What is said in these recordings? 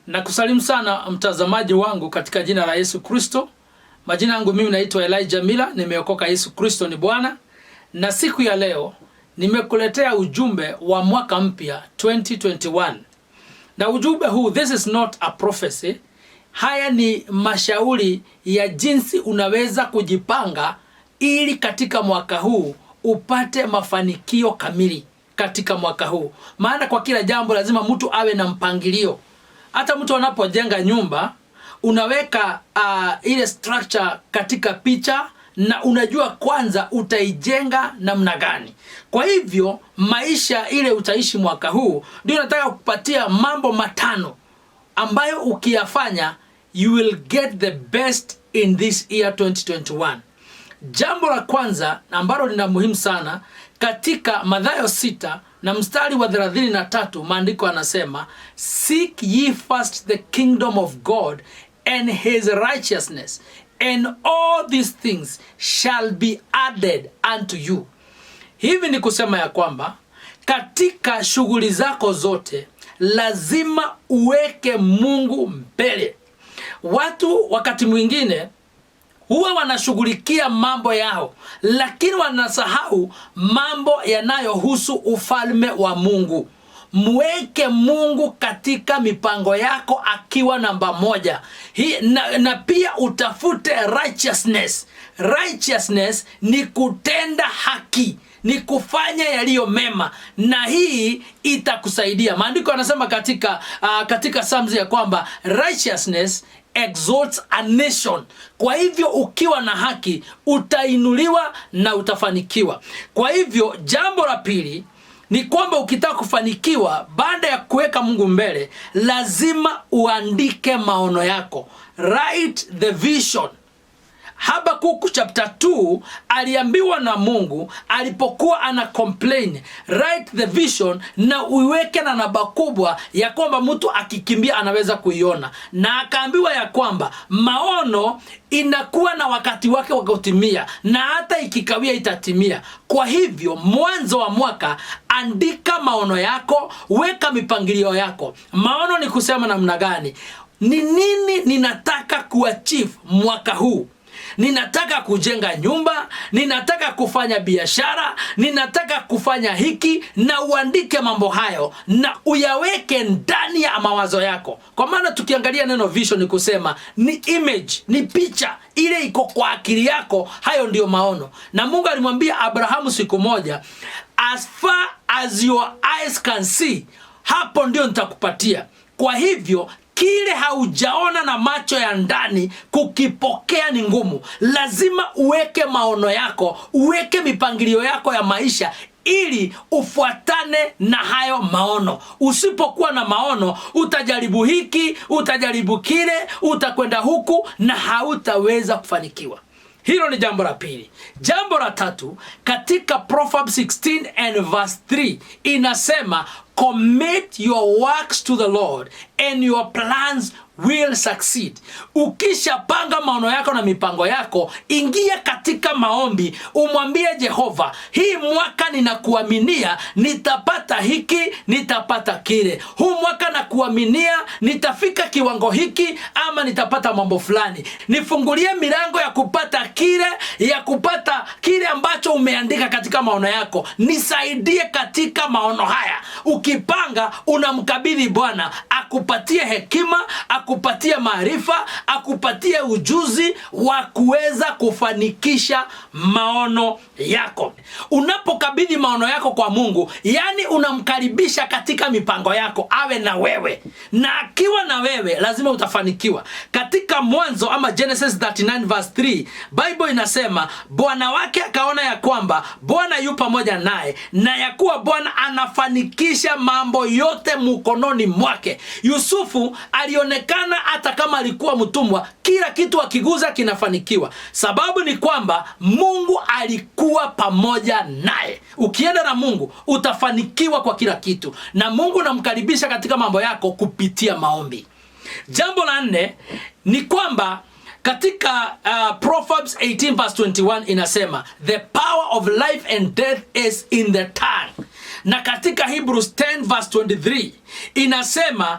Nakusalimu sana mtazamaji wangu katika jina la Yesu Kristo. Majina yangu mimi naitwa Elijah Miller, nimeokoka, Yesu Kristo ni Bwana. Na siku ya leo nimekuletea ujumbe wa mwaka mpya 2021. Na ujumbe huu, this is not a prophecy. Haya ni mashauri ya jinsi unaweza kujipanga ili katika mwaka huu upate mafanikio kamili katika mwaka huu. Maana kwa kila jambo lazima mtu awe na mpangilio. Hata mtu anapojenga nyumba unaweka ile structure katika picha na unajua kwanza utaijenga namna gani. Kwa hivyo maisha ile utaishi mwaka huu, ndio nataka kupatia mambo matano ambayo ukiyafanya you will get the best in this year 2021. Jambo la kwanza ambalo lina muhimu sana katika Mathayo 6 na mstari wa 33, maandiko anasema, "Seek ye first the kingdom of God and his righteousness, and all these things shall be added unto you." Hivi ni kusema ya kwamba katika shughuli zako zote lazima uweke Mungu mbele. Watu wakati mwingine huwa wanashughulikia mambo yao, lakini wanasahau mambo yanayohusu ufalme wa Mungu. Mweke Mungu katika mipango yako akiwa namba moja. Hii, na pia utafute righteousness. Righteousness ni kutenda haki, ni kufanya yaliyo mema, na hii itakusaidia. Maandiko yanasema katika Psalms ya kwamba righteousness exalts a nation. Kwa hivyo ukiwa na haki utainuliwa na utafanikiwa. Kwa hivyo jambo la pili ni kwamba ukitaka kufanikiwa, baada ya kuweka Mungu mbele, lazima uandike maono yako. Write the vision. Habakuku chapter 2 aliambiwa na Mungu alipokuwa ana complain, "Write the vision na uiweke na namba kubwa ya kwamba mtu akikimbia anaweza kuiona." Na akaambiwa ya kwamba maono inakuwa na wakati wake wa kutimia na hata ikikawia itatimia. Kwa hivyo mwanzo wa mwaka andika maono yako, weka mipangilio yako. Maono ni kusema namna gani? Ni nini ninataka kuachieve mwaka huu? Ninataka kujenga nyumba, ninataka kufanya biashara, ninataka kufanya hiki, na uandike mambo hayo na uyaweke ndani ya mawazo yako. Kwa maana tukiangalia neno vision ni kusema ni image, ni picha ile iko kwa akili yako, hayo ndiyo maono. Na Mungu alimwambia Abrahamu siku moja, "As far as your eyes can see, hapo ndio nitakupatia." Kwa hivyo kile haujaona na macho ya ndani kukipokea ni ngumu. Lazima uweke maono yako, uweke mipangilio yako ya maisha ili ufuatane na hayo maono. Usipokuwa na maono, utajaribu hiki, utajaribu kile, utakwenda huku na hautaweza kufanikiwa. Hilo ni jambo la pili. Jambo la tatu, katika Proverbs 16 and verse 3 inasema, "Commit your works to the Lord and your plans will succeed." Ukishapanga maono yako na mipango yako, ingia katika maombi, umwambie Jehova, "Hii mwaka ninakuaminia, nitapata hiki, nitapata kile. Huu mwaka nakuaminia, nitafika kiwango hiki ama nitapata mambo fulani. Nifungulie milango ya kupata kile, ya kupata kile ambacho umeandika katika maono yako. Nisaidie katika maono haya." Ukipanga, unamkabidhi Bwana akupatie hekima, akupatie maarifa, akupatie ujuzi wa kuweza kufanikisha maono yako. Unapokabidhi maono yako kwa Mungu, yani unamkaribisha katika mipango yako, awe na wewe, na akiwa na wewe lazima utafanikiwa. Katika Mwanzo ama Genesis 39 verse 3, Bible inasema bwana wake akaona ya kwamba Bwana yu pamoja naye na ya kuwa Bwana anafanikisha mambo yote mkononi mwake. Yusufu alionekana hata kama alikuwa mtumwa, kila kitu akiguza kinafanikiwa. Sababu ni kwamba Mungu alikuwa pamoja naye. Ukienda na Mungu utafanikiwa kwa kila kitu, na Mungu unamkaribisha katika mambo yako kupitia maombi. Jambo la nne ni kwamba katika Proverbs 18 verse 21 inasema, "The power of life and death is in the tongue." Na katika Hebrews 10 verse 23 inasema,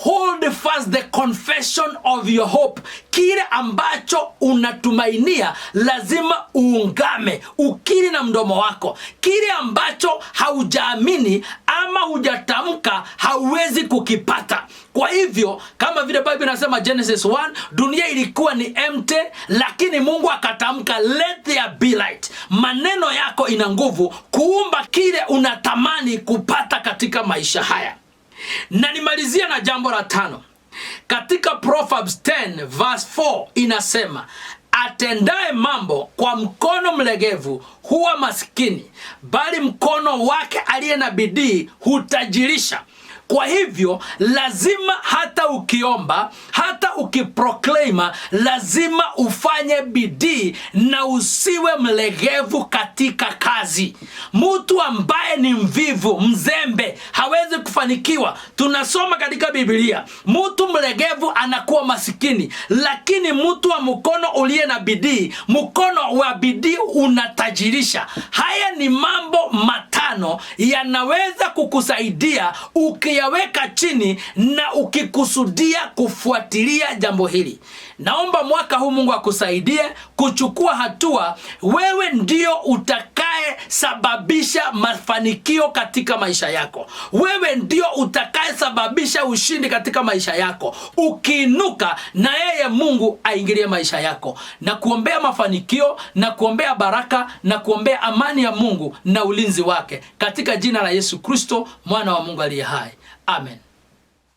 Hold fast the confession of your hope. Kile ambacho unatumainia lazima uungame, ukiri na mdomo wako. Kile ambacho haujaamini ama hujatamka hauwezi kukipata. Kwa hivyo kama vile Bible inasema Genesis 1, dunia ilikuwa ni empty, lakini Mungu akatamka let there be light. Maneno yako ina nguvu kuumba kile unatamani kupata katika maisha haya. Na nimalizia na jambo la tano katika Proverbs 10 verse 4 inasema, atendaye mambo kwa mkono mlegevu huwa maskini, bali mkono wake aliye na bidii hutajirisha. Kwa hivyo lazima hata ukiomba, hata ukiproklaima, lazima ufanye bidii na usiwe mlegevu katika kazi. Mtu ambaye ni mvivu, mzembe, hawezi kufanikiwa. Tunasoma katika Biblia, mtu mlegevu anakuwa masikini, lakini mtu wa mkono uliye na bidii, mkono wa bidii unatajirisha. Haya ni mambo matano yanaweza kukusaidia ukiyaweka chini na ukikusudia kufuatilia jambo hili. Naomba mwaka huu Mungu akusaidie kuchukua hatua. Wewe ndio utakayesababisha mafanikio katika maisha yako. Wewe ndio utakayesababisha ushindi katika maisha yako. Ukiinuka na yeye Mungu aingilie maisha yako, na kuombea mafanikio na kuombea baraka na kuombea amani ya Mungu na ulinzi wake katika jina la Yesu Kristo, mwana wa Mungu aliye hai. Amen.